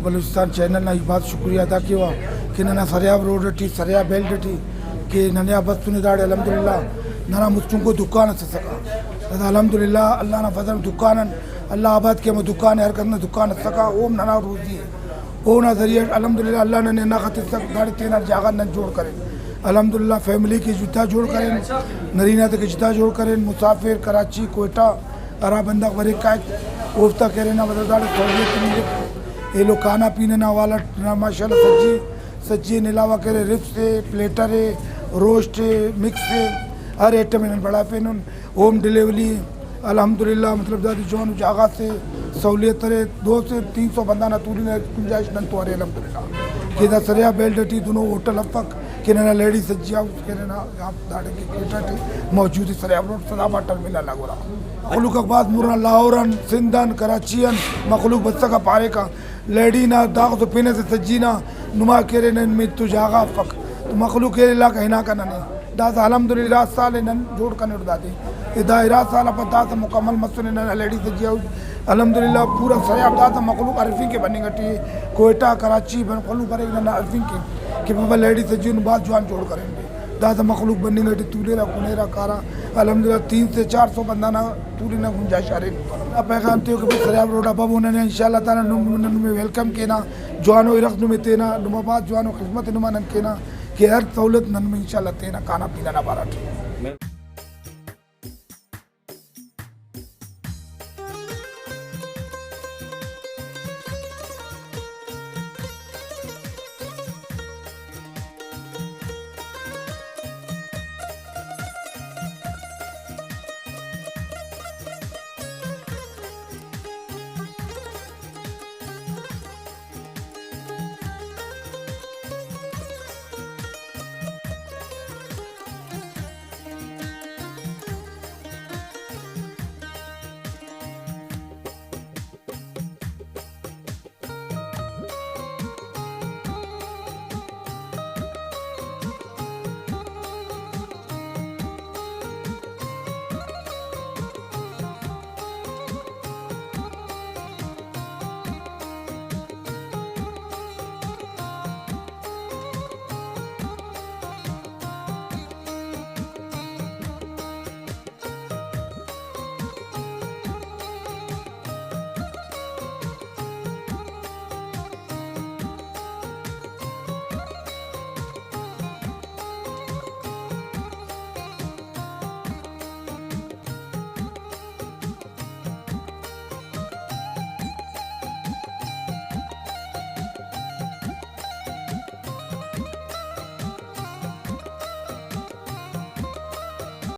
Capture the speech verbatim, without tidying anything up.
بلوچستان چینل نا ای بات شکریہ ادا کیوہ کہ ننا سریاب روڈ ٹی، سریاب بیلٹ ٹی کہ ننے آ بسنے داڑے الحمدللہ ننا مسٹنکو دکان اس اسکا۔ دادا الحمدللہ اللہ نا فضل دکان ان، اللہ آباد کے ہمو دکان ہے، ہر کس نا دکان اسکا، اوم ننا روزی ہے۔ اونا ذریعہ الحمدللہ اللہ ننے ہندا خہ تسک، داڑے تینا جاگہ نن جوڑ کرین۔ الحمدللہ فیملی کے جتا جوڑ کرین، نرینہ تے کے جتا جوڑ کرین، مسافر کراچی، کوئٹہ، ہرا بندغ بریک کائک، اوفتا کہ ارے نا مطلب داڑے سہولیت ملک۔ ایلو کھانا پینا نا حوالہ نا ماشاءاللہ سجی، سجی نے علاوہ کہ ارے رفس ءِ، پلیٹر ءِ، روسٹ ءِ، مکس ءِ، ہر آئٹم ءِ نن بڑھاپینن۔ ہوم ڈیلیوری الحمدللہ مطلب دادے جوانو جاگہ سے سہولیت ارے، دو سے تین سو بندغ نا تولی نا گنجائش نن تو ارے الحمدللہ۔ کہ دا سریاب بیلٹ ٹی دنو ہوٹل افک کہ ننا لیڈی سجی ہاؤس کہ ننا داڑے کہ کوئٹہ ٹی موجود ءِ، سریاب روڈ سلامہ ٹرمینل نا گورا۔ مخلوق آک بھاز مُر آن، لاہور آن، سندھ آن، کراچی آن مخلوق بسکہ پاریکہ لیڈی نا داخس و پن ئسے سجی نا نما کہ ارے نن میتو جاگہ افک تو مخلوق ایرے علاقہ ہناکہ ننے۔ داسہ الحمدللہ ارا سال ءِ نن جوڑ کنیٹ دادے۔ ای دا ارا سال آ پد داسہ مکمل مسنے ننا لیڈی سجی ہاؤس۔ الحمدللہ پورا سریاب داسہ مخلوق ارفنگ کے بننگ ٹی ءِ۔ کوئٹہ، کراچی، مخلوق بریک ننا ارفنگ کے کہ بابا لیڈی سجی نن بھاز جوان جوڑ کرین۔ داسہ مخلوق بننگ ٹی تولیرہ، کنیرہ، کارہ۔ الحمدللہ تین سے چار سو بندغ نا تولی نا گنجائش ارے۔ دا پیغام تیو کہ بھئی سریاب روڈ آ ببو ننے، انشاءاللہ تعالی نم، نن نمے ویلکم کینہ، جوانو ارغ نمے تینہ، نما بھاز جوانو خذمت نما نن کینہ کہ ہر سہولت نن نمے انشاءاللہ تینہ کھانا پینا نا بارہ ٹی۔